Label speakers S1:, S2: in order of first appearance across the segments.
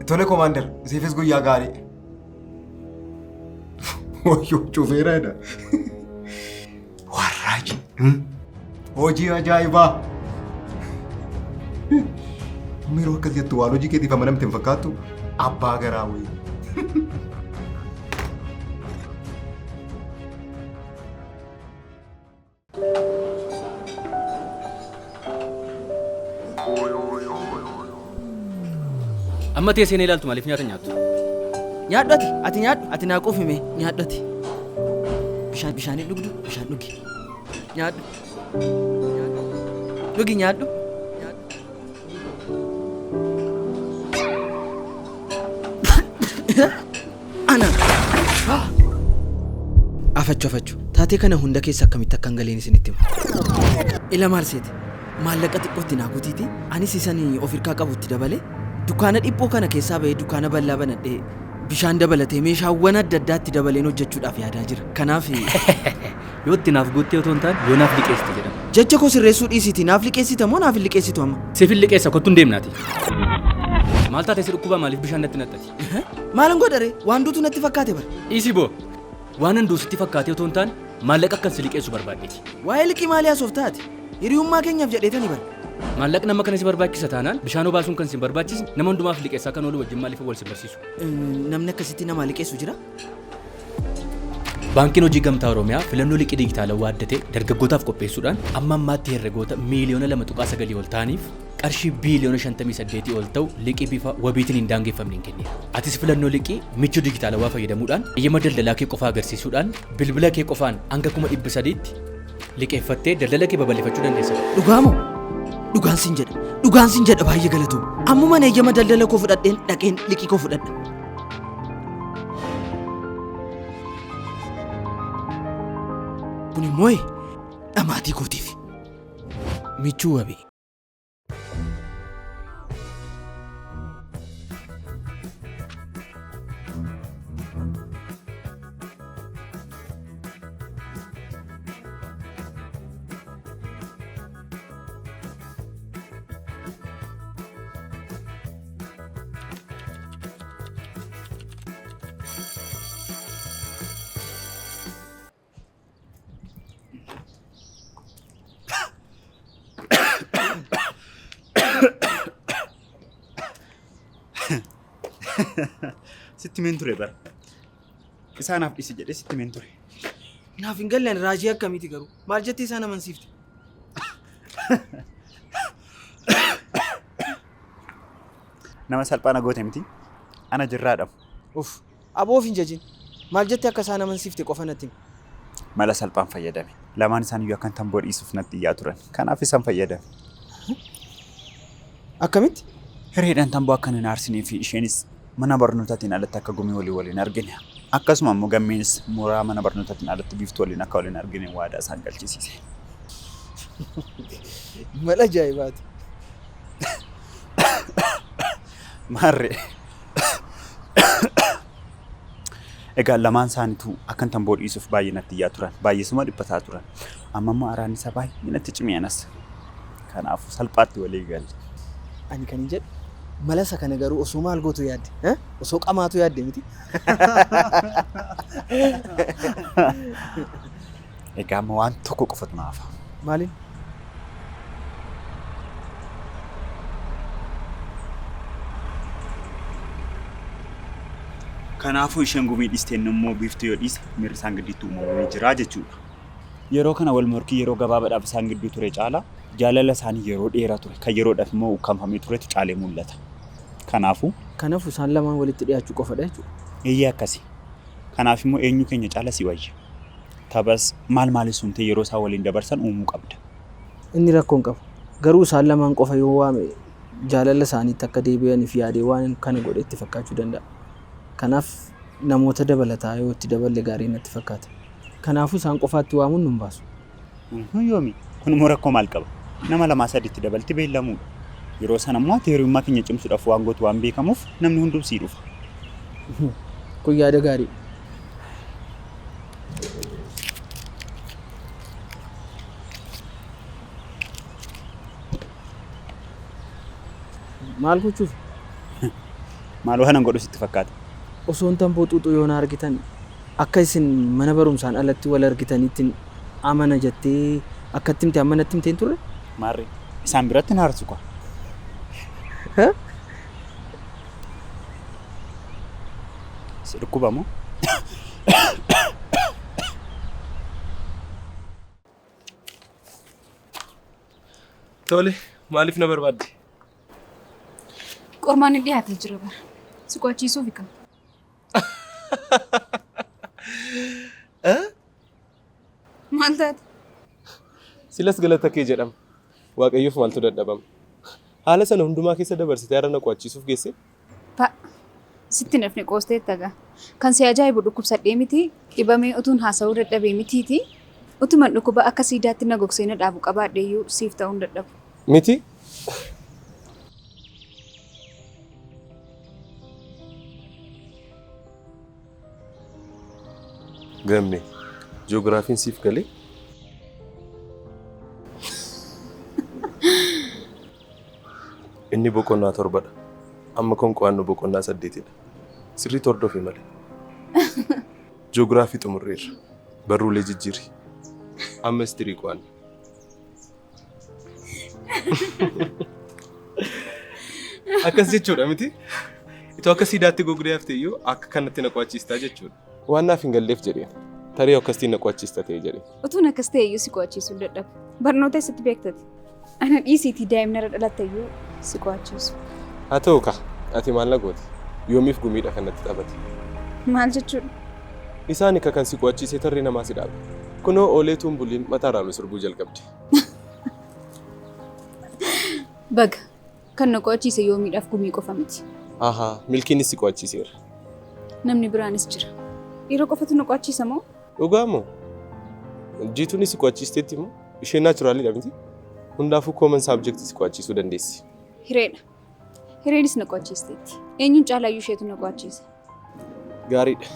S1: Tole Commander, siifis guyyaa gaarii. Wayyoo cufeera jedha. Warraaji. Hojii ajaa'ibaa. Yeroo akkas jettu waan hojii keetiif amanamte hin fakkaattu abbaa garaa wayii.
S2: Amma teessee na ilaaltu maaliif nyaata nyaattu?
S3: Nyaadhu ati, ati nyaadhu, ati naa quufime nyaadhu ati. Bishaan bishaan hin dhugdu, bishaan dhugi. Nyaadhu. Dhugi nyaadhu. Ana. Afachu afachu. Taatee kana hunda keessa akkamitti akkan galeen isinitti hima. Ila maal seete? Maallaqa xiqqootti naa gutiiti. Anis isan of hirkaa qabutti dabale dukkaana dhiphoo kana keessaa bahee dukkaana bal'aa banadhee bishaan dabalatee meeshaawwan adda addaatti dabaleen hojjechuudhaaf yaadaa jira. Kanaaf
S2: Yoo itti naaf guuttee otoo hin taane yoo naaf liqeessite jedhama.
S3: Jecha koo sirreessuu dhiisiitii naaf liqeessita moo naaf hin liqeessitu amma?
S2: Siif hin liqeessa kottu hin deemnaati. Maal taate si dhukkubaa maaliif bishaan natti naqxati?
S3: Maalan godha ree? Waan duutu natti fakkaate bara.
S2: Dhiisi boo. Waanan du'u sitti fakkaatee otoo hin taane maallaqa akkan si liqeessu barbaaddeeti.
S3: Waa'ee liqii maalii haasofta ati? Hiriyummaa keenyaaf jedheetani bara.
S2: Maallaqni amma kana si barbaachisa taanaan bishaan obaasuun kan si hin barbaachisne nama hundumaaf liqeessaa kan oolu wajjin maaliif wal si barsiisu?
S3: Namni akkasitti namaa liqeessu jira?
S2: Baankiin Hojii Gamtaa Oromiyaa filannoo liqii diijitaalawaa adda ta'e dargaggootaaf qopheessuudhaan amma ammaatti herregoota miiliyoona 2.9 ol ta'aniif qarshii biiliyoona 58 ol ta'u liqii bifa wabiitiin hin daangeffamneen kenneera. Atis filannoo liqii michuu diijitaalawaa fayyadamuudhaan eeyyama daldalaa kee qofa agarsiisuudhaan bilbila kee qofaan hanga 300,000tti liqeeffattee daldala kee babal'ifachuu dandeessa.
S3: Dhugaa moo? Dhugaan sin jedha. Dhugaan sin jedha baay'ee galatoomi. Ammuman eeyyama daldala koo fudhadheen dhaqeen liqii koo fudhadha. Kun immoo dhamaatii kootiif. Michuu wabii.
S4: Sitti himeen ture bara. Isaanaaf dhisi jedhee sitti himeen ture.
S3: Naaf hin galle ani raajii akkamiiti garuu? Maal jettee isaan amansiifte?
S4: Nama salphaa na goote miti. Ana jirraadha.
S3: Uff. Aboo of hin jajin. Maal jettee akka isaan amansiifte qofa natti himi.
S4: Mala salphaan fayyadame. Lamaan isaaniiyyuu akkan tamboo dhiisuuf natti iyyaa turan. Kanaaf isan fayyadame.
S3: Akkamitti?
S4: Hireedhaan tamboo akka hin aarsinee fi isheenis mana barnootaatiin alatti akka gumii walii wal hin argine. Akkasuma immoo gammeenis mooraa mana barnootaatiin alatti biiftuu waliin akka wal hin argine waadaa isaan galchisiise.
S3: Mala ajaa'ibaati.
S4: Maarree. Egaa lamaan isaaniitu akkan tamboo dhiisuuf baay'ee natti iyyaa turan. Baay'eesuma dhiphataa turan. Amma immoo araanni isaa baay'ee natti cimee anas. Kanaafuu salphaatti walii galle.
S3: Ani kanin jedhu mala isa kana garuu osoo maal gootu yaadde? Eh? Osoo qamaatu yaadde miti?
S4: Egaa amma waan tokko qofatu na hafa.
S3: Maaliin?
S4: Kanaafuu isheen gumii dhiiste inni immoo biiftuu yoo dhiise miirri isaan gidduutti uumamee jira jechuudha. Yeroo kana wal morkii yeroo gabaabaadhaaf isaan gidduu ture caalaa jaalala isaanii yeroo dheeraa ture kan yeroodhaaf immoo ukkaamfamee turetu caalee mul'ata. Kanaafuu.
S3: Kanafu isaan lamaan walitti dhiyaachuu qofadha jechuudha.
S4: Eeyyee akkasi. Kanaaf immoo eenyu keenya caala si wayya? Taphas maal maalis uumtee yeroo isaan waliin dabarsan uumuu qabda.
S3: Inni rakkoo hin qabu. Garuu isaan lamaan qofa yoo waame jaalala isaaniitti akka deebi'aniif yaadee waan kana godhe itti fakkaachuu danda'a. Kanaaf namoota dabalataa yoo itti daballe gaarii natti fakkaata. Kanaafuu isaan qofaatti waamuun nun baasu.
S4: Kun yoomi? Kun immoo rakkoo maal qaba? Nama lamaa sadi itti dabalti beellamuudha. Yeroo sana immoo ati hiriyummaa keenya cimsuudhaaf waan gootu waan beekamuuf namni hunduu sii dhufa.
S3: Kun yaada gaariidha. Maal gochuuf?
S4: Maal waan an godhu sitti fakkaata?
S3: Osoon tamboo xuuxuu yoo na argitan akka isin mana barumsaan alatti wal argitanitti amana jettee akkatti himte amma natti himtee hin turre?
S4: Maarree isaan biratti na aarsu kwa. Si dhukkuba moo?
S5: Tole, maaliif na barbaadde?
S6: Qormaanni dhiyaatee jira bara. Si qo'achiisuufi kan. Maal taate?
S5: Silas galata kee jedhama. Waaqayyoof maaltu dadhabama? Haala sana hundumaa keessa dabarsitee har'a na qo'achiisuuf geesse?
S6: Pa. Sitti nafni qoosteetta gaa. Kan si ajaa'ibu dhukkubsadhee miti, dhibamee utuun haasa'uu dadhabee mitiiti. Utuman dhukkuba akka siidaatti na gogsee na dhaabu qabaadheeyyuu siif ta'uu hin dadhabu.
S5: Miti? Gamme, ji'oogiraafiin siif galee? Inni boqonnaa 7dha. Amma kan qo'annu boqonnaa 8dha. Sirriitti hordofi malee. Ji'oogiraafii xumurreerra. Barruulee jijjiiri. Amma istirii qo'anna. Akkas jechuudha miti? Itoo akka siidaatti gogdee hafte iyyuu akka kanatti na qo'achiistaa jechuudha. Waan naaf hin galleef jedheen. Tarii akkasitti na qo'achiista ta'e jedheen.
S6: Utuun akkas ta'e iyyuu si qo'achiisuu hin dadhabu. Barnoota eessatti beektati? Ana dhiisiitii daa'imni irra dhalatte iyyuu si qo'achiisu.
S5: Haa ta'u kaa, ati maal na goote? Yoomiif gumiidha kan natti taphate?
S6: Maal jechuudha?
S5: Isaan ka kan si qo'achiisee tarree namaa si dhaabe. Kunoo oolee tuun buliin mataarraa nu sirbuu jalqabde.
S6: Baga kan na qo'achiise yoomiidhaaf gumii qofa miti.
S5: Ahaa, milkiinis si qo'achiiseera.
S6: Namni biraanis jira. Dhiira qofatu na qo'achiisa moo?
S5: Dhugaa moo? Jiituunis si qo'achiisteetti moo? Isheen naachuraaliidha miti? Hundaafuu common subject si qo'achiisuu dandeessi.
S6: Hireedha. Hireenis na qo'achiisteetti. Eenyuun caalaayyuu isheetu na qo'achiise.
S5: Gaariidha.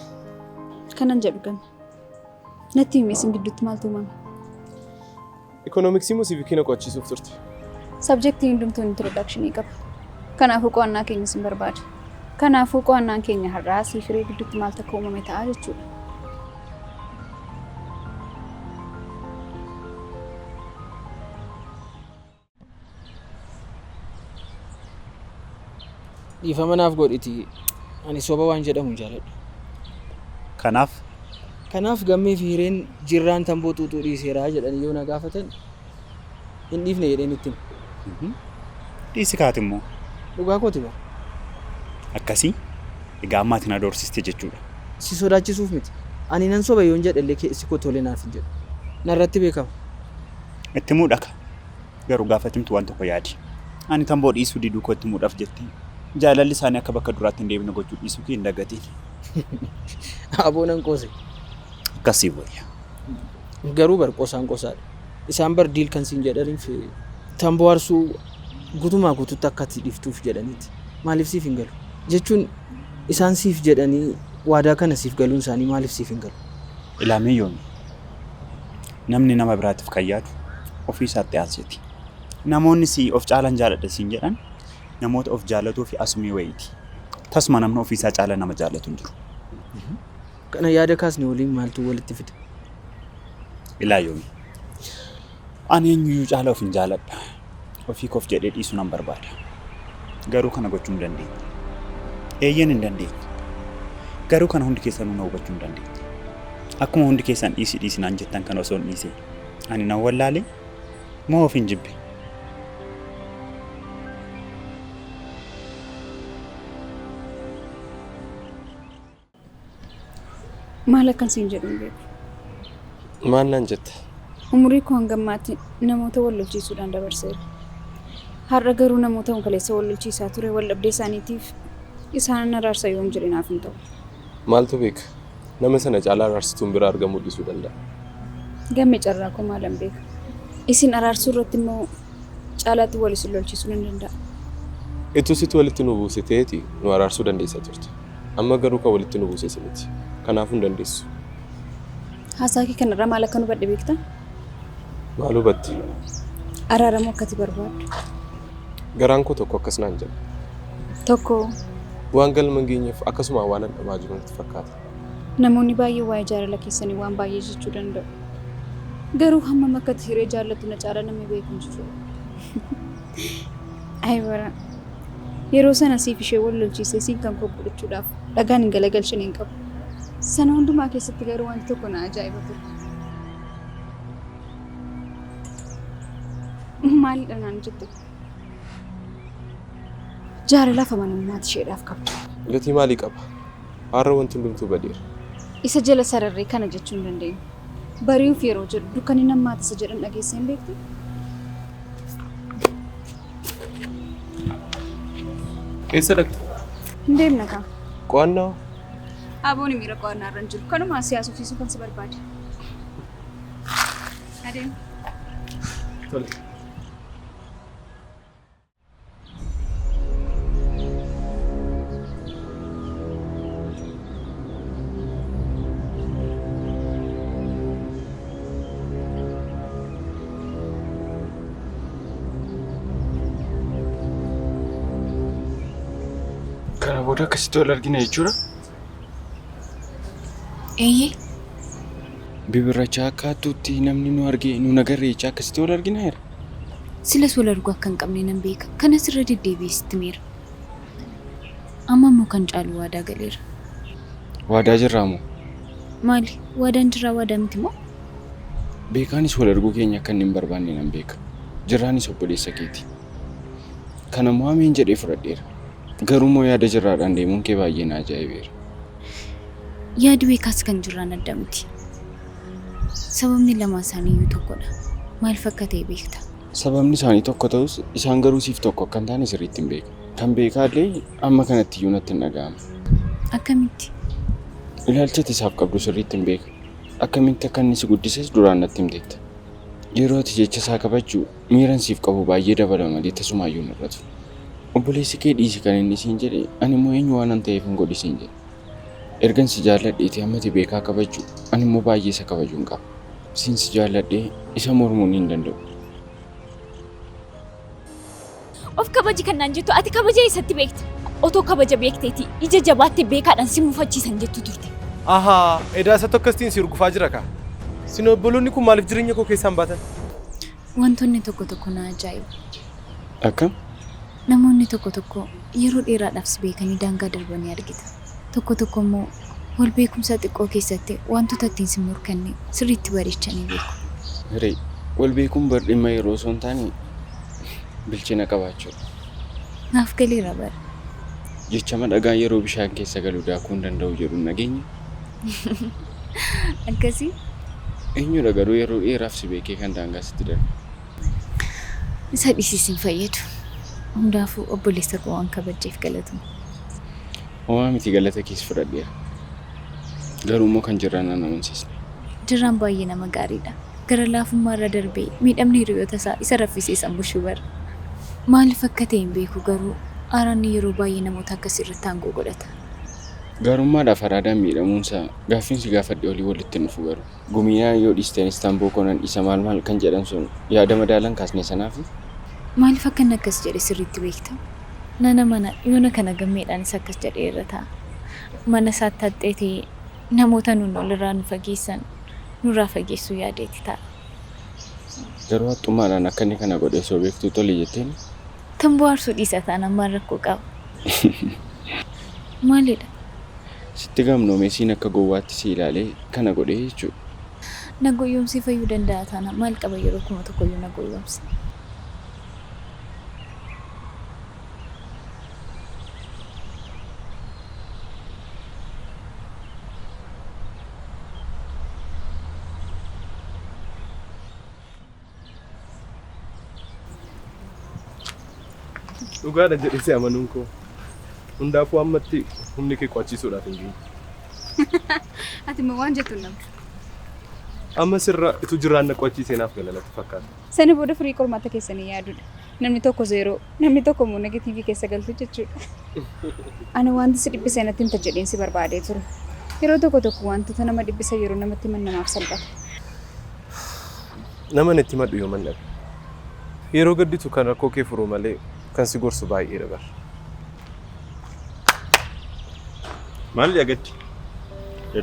S6: Kanan jedhu ganna. Natti himi isin gidduutti maaltu uumame?
S5: Ikoonomiksii moo siivikii na qo'achiisuuf turte?
S6: Sabjektiin hundumtuu introductionii qaba. Kanaafuu qo'annaa keenya isin barbaada. Kanaafuu qo'annaan keenya har'aa siif hiree gidduutti maaltu akka uumame ta'a jechuudha.
S3: Dhiifama naaf godhiti ani soba waan jedhamu hin jaaladhu.
S4: Kanaaf?
S3: Kanaaf gammee fi hireen jirraan tamboo xuuxuu dhiiseera jedhanii yoo na gaafatan hin dhiifne jedheen itti hima.
S4: Dhiisi kaati immoo.
S3: Dhugaa kooti bar.
S4: Akkasii? Egaa amma ati na doorsiste jechuudha.
S3: Si sodaachisuuf miti. Ani nan soba yoon jedhe illee keessi koo tole naaf hin jedhu. Narratti beekama.
S4: Itti himuu dhaka. Garuu gaafa itti himtu waan tokko yaadi. Ani tamboo dhiisuu diduu koo itti himuudhaaf jettee jaalalli isaanii akka bakka duraatti hin deebine gochuu dhiisuu kee hin dagatiin.
S3: Aboo nan qoose.
S4: Akkas siif wayya.
S3: Garuu bar qosaan qosaadha. Isaan bar diil kan siin jedhaniif tamboo arsuu gutumaa guututti akka ati dhiftuuf jedhaniiti. Maaliif siif hin galu? Jechuun isaan siif jedhanii waadaa kana siif galuun isaanii maaliif siif hin galu?
S4: Ilaa mee yoomi? Namni nama biraatiif kan yaadu ofii isaatti aanseeti. Namoonni si of caalan jaaladha siin jedhan namoota of jaalatuu fi asumii wayiiti. Tasuma namni ofii isaa caala nama jaallatu hin jiru.
S3: Kana yaada kaasne waliin maaltu walitti fida?
S4: Ilaa yoomi. Ani eenyuyyuu caala of hin jaaladha. Ofii koof jedhee dhiisuu nan barbaada. Garuu kana gochuu hin dandeenye. Eeyyeen hin dandeenye. Garuu kana hundi keessanuu na hubachuu hin dandeenye. Akkuma hundi keessan dhiisi dhiisi naan jettan kana osoo hin dhiisee ani nan wallaale moo of hin jibbe?
S6: Maal akkan siin jedhu hin beeku.
S5: Maal naan jetta?
S6: Umurii koo hanga ammaatti namoota wal lolchiisuudhaan dabarseera. Har'a garuu namoota kaleessa wal lolchiisaa ture wal dhabdee isaaniitiif isaanan araarsa yoon jedhe naaf hin ta'u.
S5: Maaltu beeka? Nama sana caalaa araarsituun biraa argamuu dhiisuu danda'a.
S6: Gamme carraa koo maalan beeka? Isin araarsuu irratti immoo caalaatti wal isin lolchiisuu nan danda'a.
S5: Utuu situ walitti nu buuse ta'eeti nu araarsuu dandeessa turte. Amma garuu kan walitti nu buuse si miti. Kanaafuu hin dandeessu.
S6: Haasaa kee kanarraa maal akkan hubadhe beektaa?
S5: Maal hubatte?
S6: Araaramuu akka ati barbaaddu.
S5: Garaan koo tokko akkas naan jedha.
S6: Tokko
S5: Waan galma hin geenyeef akkasuma waan dhamaa jiru natti fakkaata.
S6: Namoonni baay'ee waa'ee jaalala keessanii waan baay'ee jechuu danda'u. Garuu hammam akka ati hiree jaallattu na caala namni beeku hin jiru. Ayi bara. Yeroo sana siif ishee wal lolchiisee siin kan koo godhachuudhaaf dhagaan hin galagalchine hin qabu. Sana hundumaa keessatti garuu wanti tokko na ajaa'iba ture. Maalidha naan jettu? Jaalalaaf amanamummaa ati isheedhaaf qabdu.
S5: Gatii maalii qaba? Har'a wanti hundumtuu badeera.
S6: Isa jala sararree kana jechuu hin dandeenyu. Bari'uuf yeroo jedhu dukkanni nammaati isa jedhan dhageessee hin beektu?
S5: Eessa dhaqxe?
S6: Hin deemna kaa.
S5: Qo'annaa?
S6: Aboon miira qo'annaa irra hin jiru. Kanuma si haasofsiisuu kan si barbaade. Adeemu.
S5: Tole.
S7: Kana booda akkasitti wal argina jechuudha.
S8: Eeyyee.
S7: Bibirrachaa akka hattuutti namni nu argee nu nagarree jechaa akkasitti wal argina jira.
S8: Silas wal arguu akka hin qabne nan beeka. Kanas irra deddeebi'ee sitti himeera. Amma immoo kan caalu waadaa galeera.
S7: Waadaa jirraa moo?
S8: Maali? Waadaan jirraa waadaa miti moo?
S7: Beekaanis wal arguu keenya akka inni hin barbaanne nan beeka. Jirraanis obboleessa keeti. Kana immoo ameen jedhee fudhadheera. Garuu immoo yaada jirraadhaan deemuun kee baay'ee na ajaa'ibeera.
S8: Yaadi beekaas kan jirraan adda miti. Sababni lamaan isaanii iyyuu tokkodha. Maaliif akka ta'e beekta?
S7: Sababni isaanii tokko ta'us isaan garuu siif tokko akka hin taane sirriitti hin beeka. Kan beekaallee amma kanatti iyyuu natti hin dhaga'amu.
S8: Akkamitti?
S7: Ilaalcha ati isaaf qabdu sirriitti hin beeka. Akkamitti akka inni si guddises duraan natti himteetta. Yeroo ati jecha isaa kabajju miiran siif qabu baay'ee dabala malee tasumaayyuu hin hir'atu. Obboleessi kee dhiisi kan inni siin jedhe ani immoo eenyu waanan ta'eef hin godhi siin jedhe. Ergan si jaalladheetii amma ati beekaa kabajju ani immoo baay'ee isa kabajuun qaba. Siin si jaalladhee isa mormuun hin danda'u.
S9: Of kabaji kan naan jettu ati kabaja eessatti beekta? Otoo kabaja beekteeti ija jabaattee beekaadhaan si mufachiisan jettu turte.
S5: Ahaa, edaa isatu akkasitiin si urgufaa jira kaa. Sin obboloonni kun maaliif jireenya koo keessaan baatan?
S8: Wantoonni tokko tokko na ajaa'ibu.
S7: Akkam?
S8: Namoonni tokko tokko yeroo dheeraadhaaf si beekanii daangaa darbanii argita. Tokko tokko immoo wal beekumsa xiqqoo keessatti wantoota ittiin si morkanne sirriitti bareechanii beeku.
S7: Hiree, wal beekuun bar dhimma yeroo osoo hin taane bilchina qabaachuudha.
S8: Naaf galeera bara.
S7: Jechama dhagaan yeroo bishaan keessa galu daakuu hin danda'u jedhu hin dhageenye?
S8: Akkasii?
S7: Eenyudha garuu yeroo dheeraaf si beekee kan daangaa sitti darbe?
S8: Isa dhiisi sin fayyadu. Hundaafuu obboleessa koo waan kabajjeef galatoomi.
S7: Homaa miti galata kees fudhadheera. Garuu immoo kan jirraan nan amansiisne.
S8: Jirraan baay'ee nama gaariidha. Gara laafummaa irra darbee miidhamni hiriyoota isaa isa raffisee isaan bushuu bara. Maaliif akka ta'e hin beeku garuu aaraanni yeroo baay'ee namoota akkasii irratti aangoo godhata.
S7: Gaarummaadhaaf araadaan miidhamuunsaa gaaffiin si gaafadhe olii walitti hin dhufu garuu. Gumiinaan yoo dhiistanis tamboo koo nan dhiisa maal maal kan jedhan sun yaada madaalan kaasne sanaafi?
S8: Maaliif akka inni akkas jedhe sirriitti beekta? Nan amana yoona kana gammeedhaanis akkas jedhee irra ta'a. Mana isaatti haxxeetee namoota nuun olirraa nu fageessan nurraa fageessuu yaadeeti ta'a.
S7: Garuu haxxummaadhaan akka inni kana godhe osoo beektuu tole jetteeni?
S8: Tamboo aarsuu dhiisa taanaan maal rakkoo qaba? Maalidha?
S7: Sitti gamnoomee siin akka gowwaatti si ilaalee kana godhee jechuudha.
S8: Na goyyomsee fayyuu danda'a taanaan maal qaba yeroo 1000 iyyuu na goyyomse.
S5: Dhugaadha jedhee si amanuun koo. Hundaafuu ammatti humni kee qo'achiisuudhaaf hin geenye.
S6: Ati immoo waan jettu hin dhabdu.
S5: Amma sirra utuu jirraan na qo'achiisee naaf gala natti fakkaata.
S6: Sana booda firii qormaata keessanii yaaduudha. Namni tokko zeeroo, namni tokko immoo negatiivii keessa galtu jechuudha. Ani wanti si dhiphise natti himta jedheen si barbaadee ture. Yeroo tokko tokko wantoota nama dhiphisan yeroo namatti himan namaaf salphata.
S5: Nama itti himadhu yooman dhabe. Yeroo gadditu kan rakkoo kee furu malee kan si gorsu baay'eedha bar.
S10: Maal gaddi?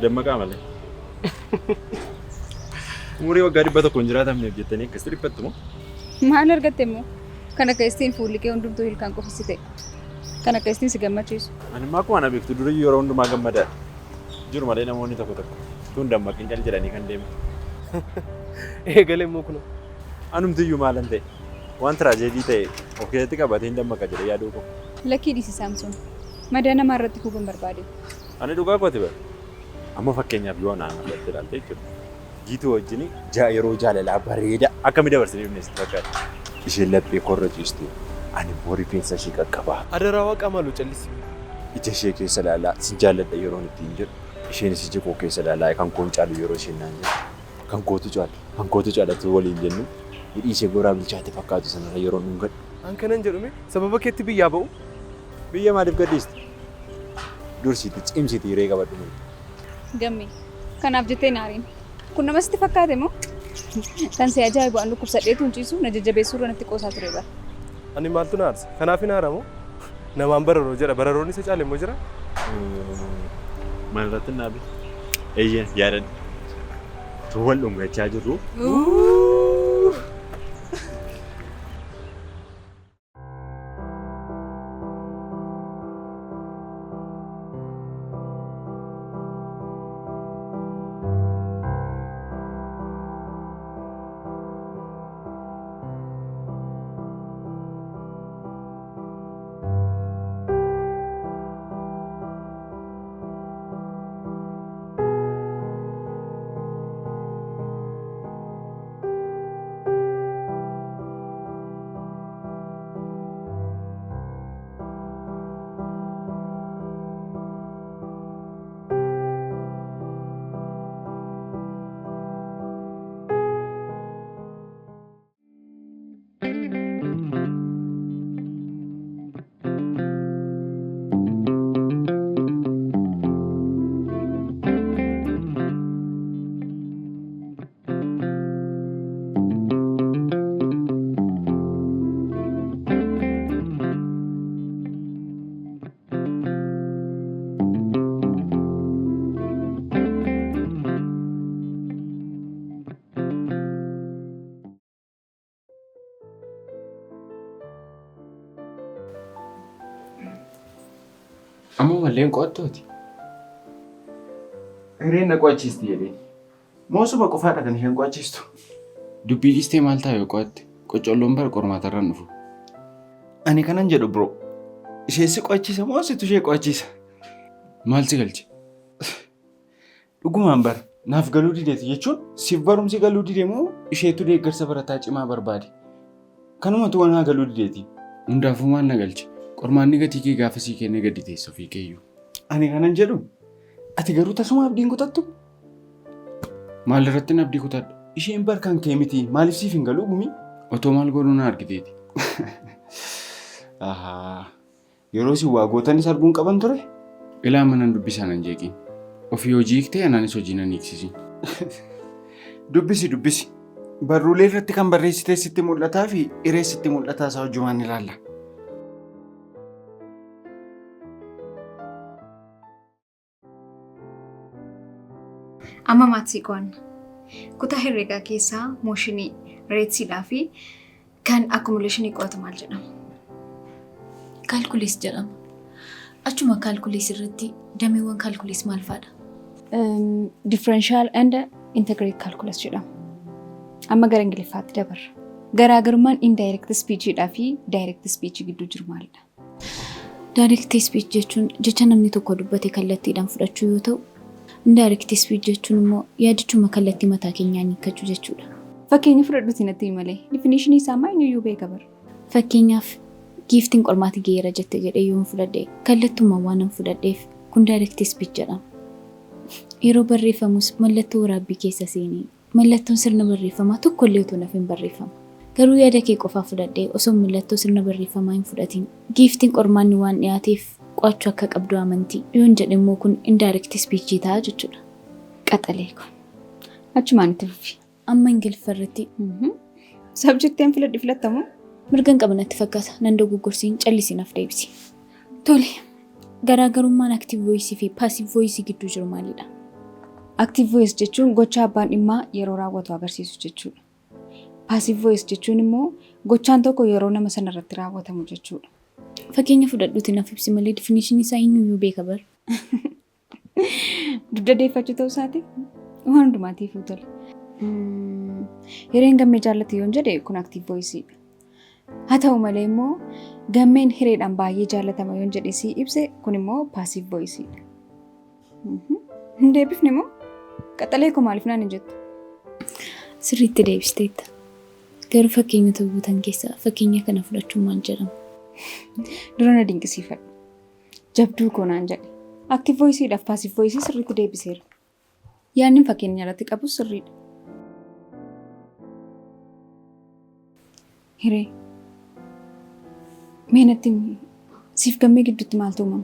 S10: Dammaqaa malee. Umurii waggaa 100 hin jiraatamneef jettanii akkasitti dhiphattu moo?
S6: Maal argatte immoo? Kan akka ittiin fuulli kee hundumtuu ilkaan qofa si ta'e. Kan akka ittiin si gammachiisu.
S10: Ani immoo akkuma ana beektu durii yeroo hundumaa gammadaadha. Jiru malee namoonni tokko tokko tun dammaqin cal jedhanii kan deeman.
S5: Eegalee immoo kunoo.
S10: Anumtiyyuu maalan ta'e waan tiraajeedii ta'e of keessatti qabatee hin dammaqa jedhee yaaduu qabu.
S6: Lakkii dhiisi Saamsoon. Madaa namaa irratti huban barbaade.
S10: Ani dhugaa kooti bara. Amma fakkeenyaaf yoo anaan irratti ilaalte jechuudha. Jiituu wajjin yeroo jaalalaa bareeda akkami dabarsinee dhufne sitti fakkaata. Isheen laphee korra ciistu ani immoo rifeensa ishee qaqqabaa.
S5: Adaraa waaqa maaloo callisi.
S10: Ija ishee keessa ilaalaa sin jaalladha yeroon ittiin jedhu. Isheenis ija koo keessa ilaalaa kan koon caalu yeroo isheen naan jedhu. Kan kootu caala kan kootu caalatu waliin jennu hidhii ishee goraa bilchaate fakkaatu sanarra yeroo dhungadhu.
S5: An kanan jedhume sababa keetti biyyaa ba'u.
S10: Biyya maaliif gadhiiste? Dursiitti cimsiitii hiree qabadhu malee.
S6: Gammee kanaaf jettee naariin. Kun nama sitti fakkaate moo? Kan si ajaa'ibu an dhukkubsadheetu hin ciisu na jajjabeessuu irra natti qoosaa ture bara.
S5: Ani maaltu na aarsa? Kanaaf hin aaramu? Namaan bararoo jedha. Bararoon isa caale immoo jira?
S10: Maal irratti hin dhaabe? Eeyyee yaadadhu. Tu wal dhungachaa jirru.
S7: Amma malleen qo'attooti.
S11: Hireen na qo'achiisti jedhee. Moosuma qofaadha kan isheen qo'achiistu.
S7: Dubbii dhiistee maal ta'a yoo qo'atte? Qoccolloon bara qormaatarraan dhufu.
S11: Ani kanan jedhu bro. Isheen si qo'achiisa moo situ ishee qo'achiisa?
S7: Maal si galche?
S11: Dhugumaan bara naaf galuu dideeti jechuun siif barumsi galuu dide moo isheetu deeggarsa barataa cimaa barbaade? Kanumatu waan haa galuu dideeti.
S7: Hundaafuu maal na galche? Qormaanni gatii kee gaafa sii kennee gadi teessa ofii keeyyuu.
S11: Ani kanan jedhu ati garuu tasuma abdiin kutattu?
S7: Maal irratti abdii kutadha?
S11: Isheen bar kan kee miti maaliif siif hin galuu gumii?
S7: Otoo maal godhuu na argiteeti.
S11: Ahaa. Yeroo si waa gootanis arguun qaban ture?
S7: Ilaa manan dubbisaa nan jeeqin. Ofii hojii hiiktee anaanis hojii nan hiiksisi.
S11: Dubbisi dubbisi. Barruulee irratti kan barreessitee sitti mul'ataa fi hiree sitti mul'ataa isaa hojjumaan ilaalla.
S6: Amma maatii qo'anna. Kutaa herreegaa keessaa mooshinii, ratesiidhaa fi kan accumulationii qo'atu maal jedhama?
S8: Calculus jedhama. Achuma calculus irratti dameewwan calculus maal fa'aadha?
S6: Differential and integrate calculus jedhama. Amma gara Ingiliffaatti dabarra. Garaagarummaan indirect speechidhaa fi direct speech gidduu jiru maalidha?
S8: Direct speech jechuun jecha namni tokko dubbate kallattiidhaan fudhachuu yoo ta'u, indirect speech jechuun immoo yaadichuma kallattii mataa keenyaan hiikkachuu jechuudha.
S6: Fakkeenya fudhadhuuti natti himi malee. Definitionii isaa maa eenyuyyuu beeka bara.
S8: Fakkeenyaaf giiftiin qormaati geera jette jedhee yoon fudhadhe kallattumaan waan an fudhadheef kun direct speech jedhama. Yeroo barreeffamus mallattoo waraabbii keessa seenee mallattoon sirna barreeffamaa tokkollee otoo naaf hin barreeffama. Garuu yaada kee qofaa fudhadhee osoo mallattoo sirna barreeffamaa hin fudhatin giiftiin qormaanni waan dhiyaateef qo'achuu akka qabdu amantii yoon jedhe immoo kun indirect speech ta'a jechuudha.
S6: Qaxalee kun achumaan itti fufi.
S8: Amma Ingiliffa irratti
S6: Subjectiin filadhi filattamu?
S8: Mirgan qaba natti fakkaata. Nan dogoggorsiin callisii naaf deebisi.
S6: Tole.
S8: Garaagarummaan active voice fi passive voice gidduu jiru maalidha?
S6: Active voice jechuun gocha abbaan dhimmaa yeroo raawwatu agarsiisu jechuudha. Passive voice jechuun immoo gochaan tokko yeroo nama sana irratti raawwatamu jechuudha.
S8: Fakkeenya fudhadhuuti naaf ibsi malee definition isaa eenyuyyuu beeka bar.
S6: Dugda deeffachuu ta'uu isaati waan hundumaatiifuu tola. Hireen gammee jaallatu yoon jedhe kun active voice dha. Haa ta'u malee immoo gammeen hireedhaan baay'ee jaallatama yoon jedhe sii ibse kun immoo passive voice dha. Hin deebifne moo? Qaxalee koo maaliif naan hin jettu?
S8: Sirriitti deebisteetta. Garuu fakkeenyota guutan keessaa fakkeenya kana fudhachuun maal jedhama?
S6: Dura na dinqisiifadhu. Jabduu koo naan jedhe. Active voice dhaaf passive voice sirriitti deebiseera. Yaadni fakkeenya irratti qabus sirriidha. Hiree. Mee natti himi. Siif gammee gidduutti maaltu uumame?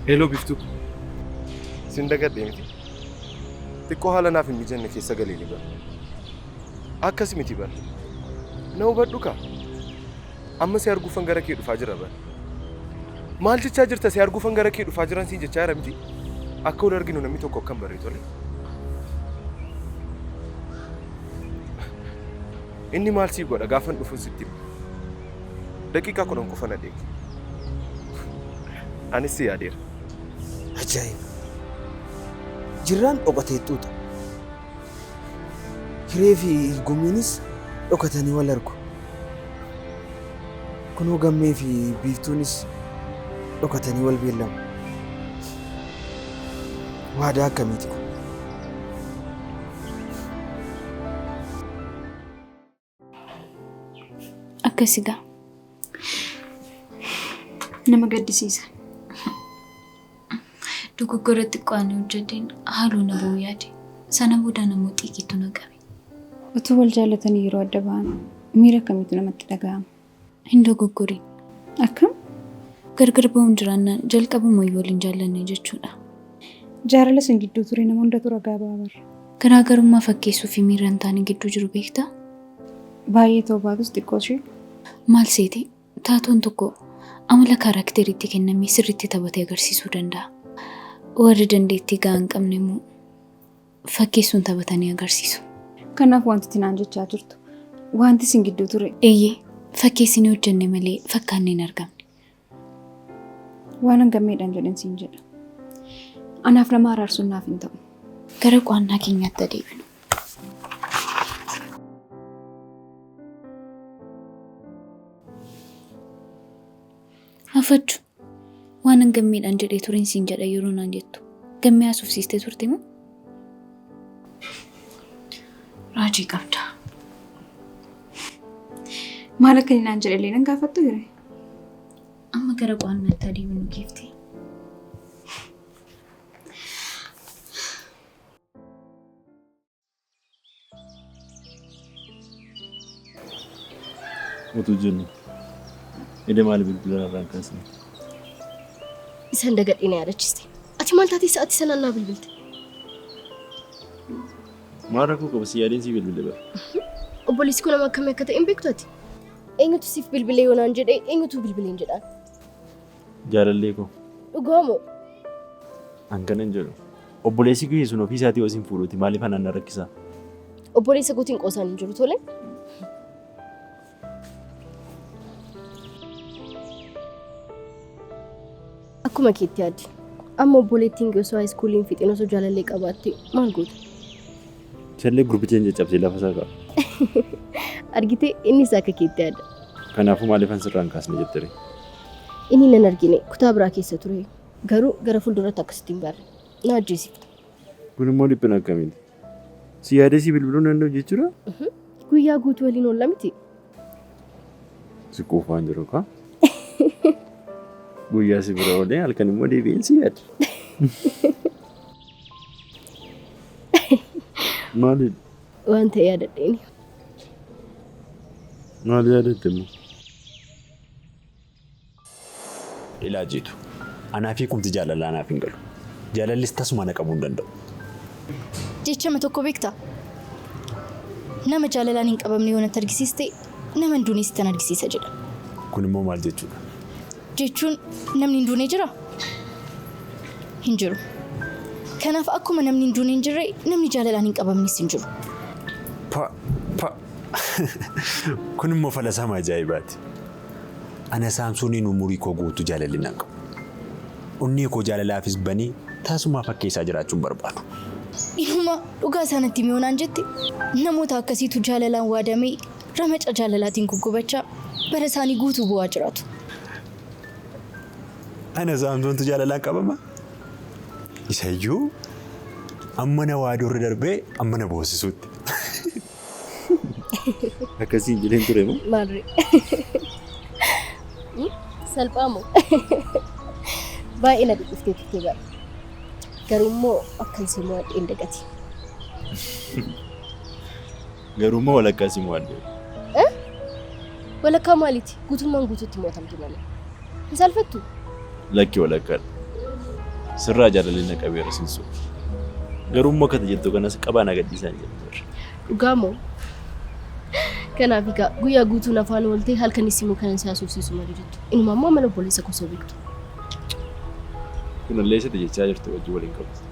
S5: Hello Biftuu. Sin dagadhee miti. Xiqqoo haala naaf hin mijanne keessa galee ni bara. Akkas miti bara. Na hubadhu kaa. Amma si arguufan gara kee dhufaa jira bara. Maal jechaa jirta si arguufan gara kee dhufaa jiran siin jechaa jira miti. Akka wal arginu namni tokko akka hin barre tole. Inni maal sii godha gaafan dhufun sitti hima. Daqiiqaa 10 qofa na eegi. Anis si yaadeera.
S3: Ajaa'iba! Jirraan dhokatee xuuxa. Hiree fi Gumiinis dhokatanii wal argu. Kunoo Gammee fi Biiftuunis dhokatanii wal beellamu. Waadaa akkamiiti kun?
S8: Akkasi gaa.
S6: Nama gaddisiisa.
S8: Dogoggora xiqqoo ani hojjedheen haaloo na ba'uu yaade. Sana booda namoo xiiqiitu na qabe.
S6: Utuu wal jaallatanii yeroo adda ba'an miira akkamiitu namatti dhaga'ama?
S8: Hin dogoggorin.
S6: Akkam?
S8: Gargar ba'uun jiraannaan jalqabumayyuu wal hin jaallanne jechuudha.
S6: Jaalala isin gidduu ture nama hundatu ragaa ba'a bar.
S8: Garaagarummaa fakkeessuu fi miira hin taane gidduu jiru beektaa?
S6: Baay'ee ta'uu baatus xiqqoo ishee.
S8: Maal seete? Taatoon tokko amala kaaraakteriitti kenname sirriitti taphatee agarsiisuu danda'a. Warri dandeettii gahaa hin qabne immoo fakkeessuun taphatanii agarsiisu.
S6: Kanaaf wanti ati naan jechaa jirtu wanti isin gidduu ture.
S8: Eeyyee, fakkeessinee hojjenne malee fakkaannee hin argamne.
S6: Waanan gammeedhaan jedhen siin jedha. Anaaf nama araarsuun naaf hin ta'u.
S8: Gara qo'annaa keenyaatti haa deebinu. Afachu, waanan gammeedhaan jedhee turen siin jedha yeroo naan jettu. Gammee haasofsiistee turte moo? Raajii qabda.
S6: Maal akka inni naan jedhe illee nan gaafattu hiree.
S8: Amma gara qo'annaatti haa deebinu giiftii.
S10: Utuu jennu eda maali bilbila irraa hin kaasne?
S12: Isan dagadhee na yaadachiste. Ati maal taatee sa'aatii sanaan naa bilbilte?
S10: Maal rakkoo qaba si yaadeen si bilbile bara.
S12: Obboleessi koo nama akkamii akka ta'e hin beektu ati? Eenyutu siif bilbilee yoo naan jedhe eenyutu bilbileen jedhaan?
S10: Jaalallee koo.
S12: Dhugaa moo?
S10: An kanan jedhu obboleessi kee sun ofii isaatii yoo sin fuudhuuti maaliif anaan na rakkisaa?
S12: Obboleessa kootiin qoosaan hin jiru tole. Akkuma keetti yaadi. Amma obboleettiin kee osoo haayiskuulii hin fixin osoo jaalallee qabaatte maal goota?
S10: Isallee gurbichaan caccabsee lafa isaa kaa'a.
S12: Argitee innis akka keetti yaada.
S10: Kanaafuu maaliifan sirraa hin kaasne jette ree?
S12: Inni nan argine kutaa biraa keessa ture. Garuu gara fuulduratti akka sitti hin barre. Na ajjeesifta.
S10: Kun immoo dhiphina akkamiiti? Si yaadee si bilbiluu hin danda'u jechuudha?
S12: Guyyaa guutuu waliin oolla miti.
S10: Si quufaan jiru kaa. Guyyaa si bira oolee halkan immoo deebi'een si yaada. Maali?
S12: Waan ta'e yaadadheeni.
S10: Maal yaadatte immoo?
S13: Ilaa Jiitu, anaaf hiikumti jaalalaa naaf hin galu. Jaalallis tasuma na qabuu hin danda'u.
S8: Jechama tokko beektaa? Nama jaalalaan hin qabamne yoo natti argisiiste nama hin duune sittan argisiisa jedha.
S10: Kun immoo maal jechuudha?
S8: Jechuun namni hin duune jiraa? Hin jiru. Kanaaf akkuma namni hin duune hin jirre namni jaalalaan hin qabamnes hin jiru.
S10: Pa pa Kun immoo falasama ajaa'ibaati. Ana Saamsooniin umurii koo guutuu jaalalli nan qabu. Onnee koo jaalalaafis banee taasumaa fakkeessaa jiraachuu hin barbaadu.
S8: Inuma dhugaa isaa natti himi yoo naan jette namoota akkasiitu jaalalaan waadamee ramaca jaalalaatiin guggubachaa bara isaanii guutuu boo'aa jiraatu.
S10: Ana Saamsoontu jaalalaan qabama? Isayyuu amma na waaduurra darbee amma na boossisuutti. Akkasiin jedheen ture moo?
S12: Maarree. Salphaa moo? Baay'ee na dhiphiftee turte bara. Garuu immoo akkan si mo'adhe hin dagatiin.
S10: Garuu immoo walakkaa si mo'adhe.
S12: Eh? Walakkaa maaliiti? Guutummaan guutuutti mo'atamte malee. Hin saalfattu?
S10: Lakki walakkaadha. Sirraa jaalalli na qabeera sin sobu. Garuu immoo akkati jettu kanas qabaa na gadhiisaa hin jedhu bar.
S12: Dhugaa moo? Kanaaf egaa guyyaa guutuu na faana ooltee halkanis immoo kanan si haasofsiisu malee jettu. Inumaa immoo amala obboleessa koo osoo beektu.
S10: Kunillee isatti jechaa jirtu wajjin waliin qabatu.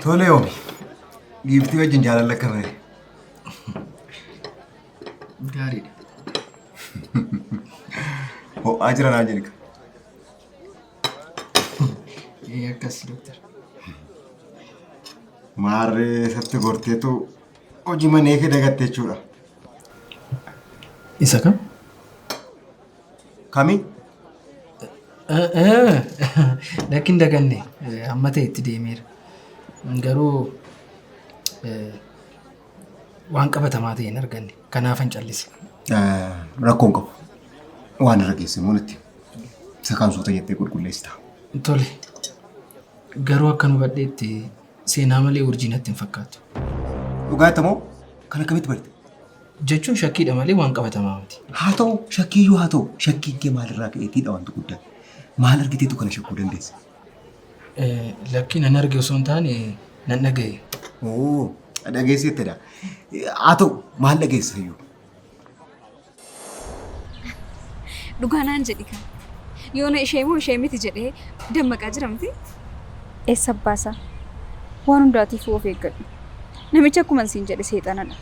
S1: Tole yoomi. Giiftii wajjin jaalala akka bare.
S3: Gaariidha.
S1: Ho'aa jira naan jedhi.
S3: Ee akkas doktar.
S1: Maarree isatti gorteetu hojii manee kee dagatte jechuudha.
S3: Isa kam?
S1: Kami?
S3: Lakki hin daganne amma ta'e itti deemeera. Garuu waan qabatamaa ta'e hin arganne. Kanaafan callise.
S1: Rakkoo hin qabu. Waan irra geesse immoo natti. Isa kaan suuta jettee qulqulleessita.
S3: Tole. Garuu akkan hubadheetti seenaa malee urjii natti hin fakkaattu.
S1: Dhugaa jetta moo kan akkamitti barte?
S3: Jechuun shakkiidha malee waan qabatamaa miti.
S1: Haa ta'u shakkiiyyuu haa ta'u shakkiin kee maalirraa ka'eetiidha wanti guddaan. Maal argiteetu kana shakkuu dandeesse?
S3: Lakki nan arge osoo hin taane nan dhaga'e.
S1: Oo dhageesseettedha. Haa ta'u maal dhageessayyuu?
S6: Dhugaa naan jedhi kaa. Yoona ishee moo ishee miti jedhee dammaqaa jira miti? Eessa abbaasaa? Waan hundaatiifuu of eeggadhu. Namichi akkuman siin jedhe seexanadha.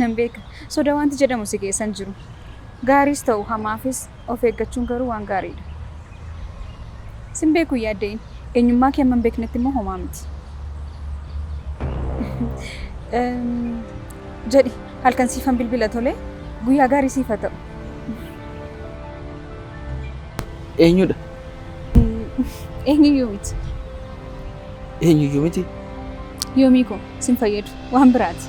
S6: Nan beeka. Soda wanti jedhamu si keessa hin jiru. Gaariis ta'u hamaafis of eeggachuun garuu waan gaariidha. Sin beeku hin yaadda'in. Eenyummaa kee amma hin beeknetti immoo homaa miti. Jedhi halkan siifan bilbila tolee? Guyyaa gaarii siif haa ta'u.
S3: Eenyudha?
S6: Eenyuyyuu miti.
S3: Eenyuyyuu miti?
S6: Yoomii koo sin fayyadu waan biraati.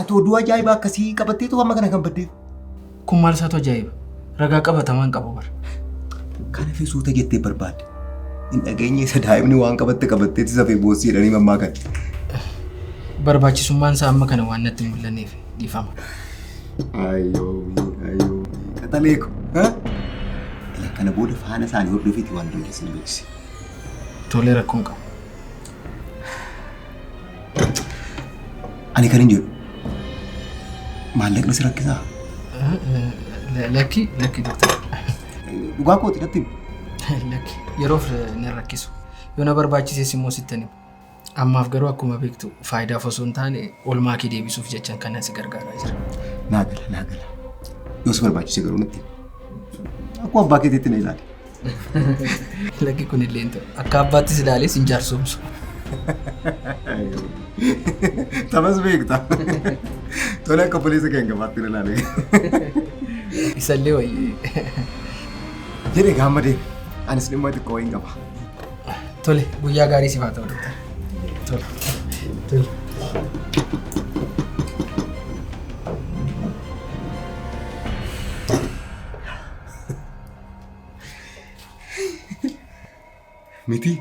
S1: Ati oduu ajaa'ibaa akkasii qabatteetu amma kana kan baddeef.
S3: Kun maal isaatu ajaa'iba? Ragaa qabatamaa hin qabu bar.
S1: Kan hafe suuta jettee barbaadde. Hin dhageenye isa daa'imni waan qabatte qabatteetti safee boossi jedhanii mammaakan.
S3: Barbaachisummaan isaa amma kana waan natti hin mul'anneef dhiifama.
S1: Ayyoomi ayyoomi qaxalee ko. Ila kana booda faana isaanii hordofiiti waan dandeessan beeksisi.
S3: Tolee rakkoo hin qabu.
S1: Ani kan hin jedhu maallaqni si rakkisaa?
S3: Lakki lakki doktar.
S1: Dhugaa kooti natti himi.
S3: Lakki yeroof na rakkisu. Yoo na barbaachises immoo sittan hima. Ammaaf garuu akkuma beektu faayidaaf osoo hin taane oolmaa kee deebisuuf jechan kanan si gargaaraa jira.
S1: Naa gala naa gala. Yoo si barbaachise garuu natti himi. Akkuma abbaa keetiitti na ilaali.
S3: Lakki kun illee hin ta'u. Akka abbaatti si ilaalee sin jaarsoomsu.
S1: Tamas beekta. Tole akka obboleessa kee hangafaatti na ilaali.
S3: Isallee wayyee.
S1: Jedhe gaamma deemi. Anis dhimma xiqqoo wayiin qaba.
S3: Tole guyyaa gaarii siif haa ta'u doktar. Tole. Tole.
S1: Miti,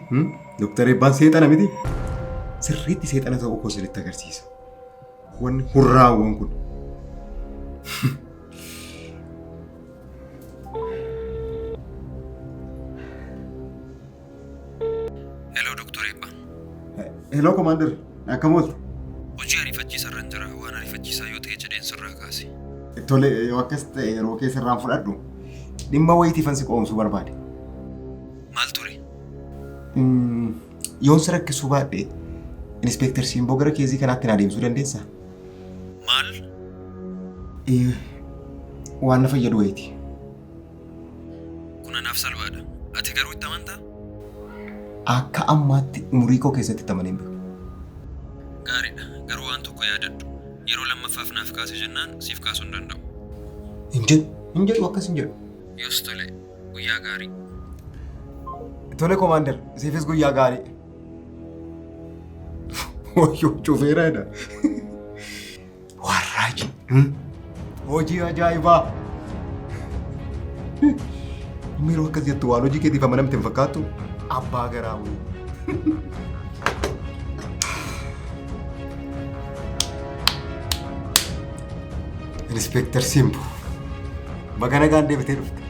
S1: Dooktar Eebbaan seexana miti. Sirriitti seexana ta'uu koo sirriitti agarsiisa. Wanni hurraawwan kun.
S14: Heloo Dooktar Eebbaa.
S1: Heloo Komaander, akkam oolte?
S14: Hojii ariifachiisaa irra jira. Waan ariifachiisaa yoo ta'e jedheen sirraa kaase.
S1: Tole, yoo akkas ta'e yeroo kee sirraan fudhadhu dhimma wayitiifan si qoomsuu barbaade.
S14: Maal ture?
S1: Yoon si rakkisuu baadhe Inspeektar Siimboo gara keezii kanaatti na adeemsuu dandeessaa?
S14: Maal?
S1: Waan na fayyadu wayiiti.
S14: Kun anaaf salphaadha. Ati garuu itti amantaa?
S1: Akka ammaatti umurii koo keessatti itti amanee hin beeku.
S14: Gaariidha. Garuu waan tokko yaadadhu. Yeroo lammaffaaf naaf kaase jennaan siif kaasuu hin danda'u.
S1: Hin jedhu. Hin jedhu akkas hin jedhu.
S14: Yoos tole. Guyyaa gaarii.
S1: Tole Komaander, siifis guyyaa gaarii. Wayyoo cufeera jedha. Warraaji. Hojii ajaa'ibaa. Yeroo akkas jettu waan hojii keetiif amanamte hin fakkaattu abbaa garaa wayii. Inspektar Simbo. Baga nagaan deebitee dhufte.